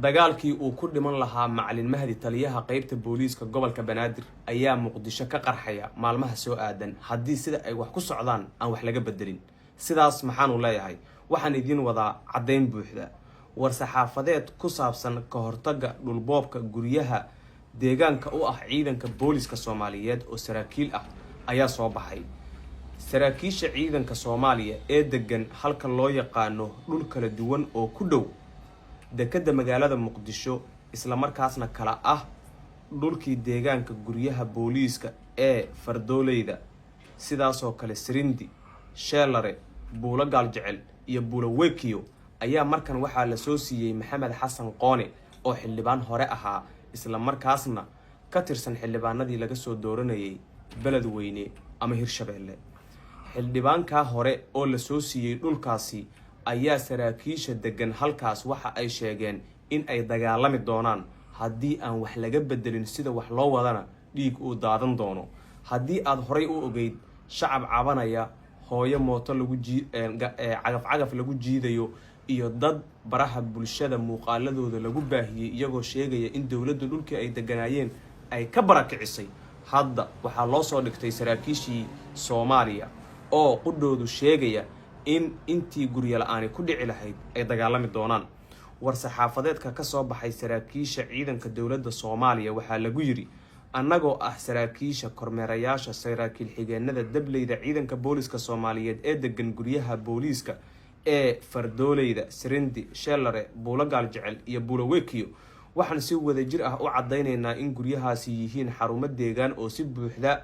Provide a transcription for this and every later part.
Dagaalkii uu ku dhiman lahaa Macalin Mahdi, taliyaha qeybta booliiska gobolka Banaadir, ayaa Muqdisho ka qarxaya maalmaha soo aadan haddii sida ay wax ku socdaan aan wax laga bedelin. Sidaas maxaanu leeyahay? Waxaan idiin wadaa caddayn buuxda. War-saxaafadeed ku saabsan ka hortagga dhulboobka guryaha deegaanka u ah ciidanka booliiska Soomaaliyeed oo saraakiil ah ayaa soo baxay. Saraakiisha ciidanka Soomaaliya ee degan halka loo yaqaano dhul kala duwan oo ku dhow dekedda magaalada Muqdisho, islamarkaasna kala ah dhulkii deegaanka guryaha booliiska ee Fardooleyda, sidaasoo kale Sirindi, Sheelare, Buulo Gaaljecel iyo Buulo Wekiyo, ayaa markan waxaa lasoo siiyey Maxamed Xasan Qoone oo xildhibaan hore ahaa, islamarkaasna ka tirsan xildhibaanadii laga soo dooranayay Beledweyne ama Hirshabeelle. Xildhibaankaa hore oo lasoo siiyey dhulkaasi ayaa saraakiisha degan halkaas waxa ay sheegeen in ay dagaalami doonaan haddii aan wax laga bedelin sida wax loo wadana dhiig uu daadan doono. Haddii aada horay u ogeyd shacab cabanaya, hooyo mooto lagu jii, cagaf cagaf lagu jiidayo, iyo dad baraha bulshada muuqaaladooda lagu baahiyey iyagoo sheegaya in dowladdu dhulkii ay deganaayeen ay ka barakicisay, hadda waxaa loo soo dhigtay saraakiishii Soomaaliya oo qudhoodu sheegaya in intii guryo la-aani ku dhici lahayd ay dagaalami doonaan. War-saxaafadeedka ka soo baxay saraakiisha ciidanka dowladda Soomaaliya waxaa lagu yidhi: "Annagoo ah saraakiisha kormeerayaasha, saraakiil xigeenada, dableyda ciidanka booliiska Soomaaliyeed ee degan guryaha booliiska ee Fardooleyda, Sirindi, Sheelare, Buulo Gaaljecel iyo Buulo Wekiyo, waxaan si wadajir ah u caddaynaynaa in guryahaasi yihiin xarumo deegaan oo si buuxda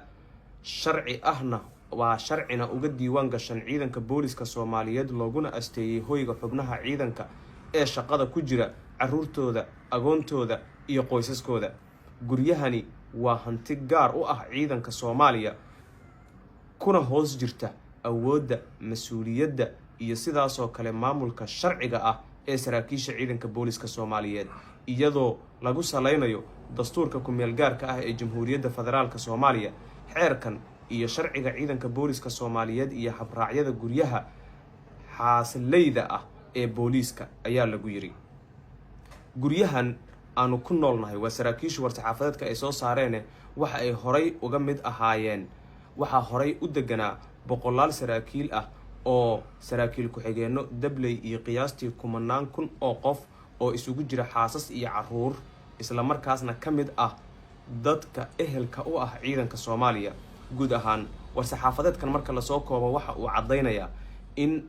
sharci ahna waa sharcina uga diiwaan gashan ciidanka booliiska Soomaaliyeed, looguna asteeyey hoyga xubnaha ciidanka ee shaqada ku jira, caruurtooda, agoontooda iyo qoysaskooda. Guryahani waa hanti gaar u ah ciidanka Soomaaliya, kuna hoos jirta awoodda, mas-uuliyadda iyo sidaasoo kale maamulka sharciga ah ee saraakiisha ciidanka booliiska Soomaaliyeed, iyadoo lagu saleynayo dastuurka ku-meel gaarka ah ee Jamhuuriyadda Federaalka Soomaaliya, xeerkan iyo sharciga ciidanka booliiska Soomaaliyeed iyo habraacyada guryaha xaasileyda ah ee booliiska," ayaa lagu yiri. "Guryahan aanu ku noolnahay," waa saraakiishu war-saxaafadeedka ay soo saareene, "waxa ay horay uga mid ahaayeen, waxaa horay u deganaa boqolaal saraakiil ah oo saraakiil ku-xigeenno, dabley iyo qiyaastii kumanaan kun oo qof oo isugu jira xaasas iyo caruur, islamarkaasna ka mid ah dadka ehelka u ah ciidanka Soomaaliya guud ahaan." War-saxaafadeedkan marka lasoo koobo waxa uu caddaynayaa in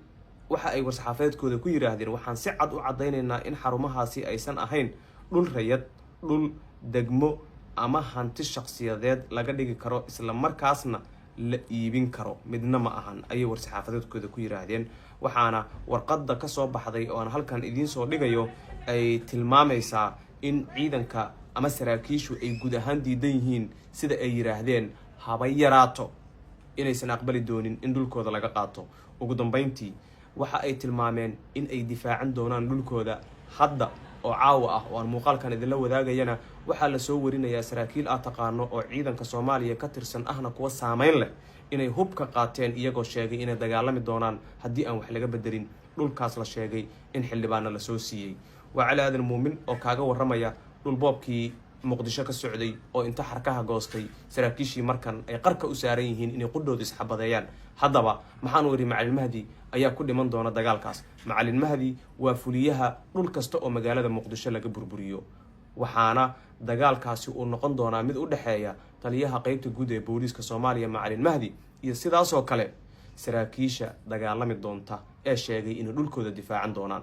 waxa ay war-saxaafadeedkooda ku yidhaahdeen: "Waxaan si cad u caddaynaynaa in xarumahaasi aysan ahayn dhul rayad, dhul degmo ama hanti shaqsiyadeed laga dhigi karo, islamarkaasna la iibin karo midna ma ahan," ayay war-saxaafadeedkooda ku yidhaahdeen. Waxaana warqadda kasoo baxday oo aan halkan idiin soo dhigayo ay tilmaamaysaa in ciidanka ama saraakiishu ay guud ahaan diidan yihiin, sida ay yidhaahdeen, haba yaraato inaysan aqbali doonin in dhulkooda laga qaato. Ugu dambeyntii waxa ay tilmaameen in ay difaacan doonaan dhulkooda. Hadda oo caawa ah oo aan muuqaalkan idinla wadaagayana waxaa lasoo warinayaa saraakiil aad taqaano oo ciidanka Soomaaliya ka tirsan, ahna kuwa saameyn leh, inay hubka qaateen, iyagoo sheegay inay dagaalami doonaan haddii aan wax laga bedelin dhulkaas la sheegay in xildhibaana lasoo siiyey. Waa Cali Aadan Muumin oo kaaga waramaya dhulboobkii Muqdisho ka socday oo inta xarkaha goostay saraakiishii markan ay qarka u saaran yihiin inay qudhooda isxabadeeyaan. Haddaba maxaanu idhi? Macalin Mahdi ayaa ku dhiman doona dagaalkaas. Macalin Mahdi waa fuliyaha dhul kasta oo magaalada Muqdisho laga burburiyo, waxaana dagaalkaasi uu noqon doonaa mid u dhexeeya taliyaha qeybta guud ee booliiska Soomaaliya, Macalin Mahdi, iyo sidaasoo kale saraakiisha dagaalami doonta ee sheegay inay dhulkooda difaacan doonaan.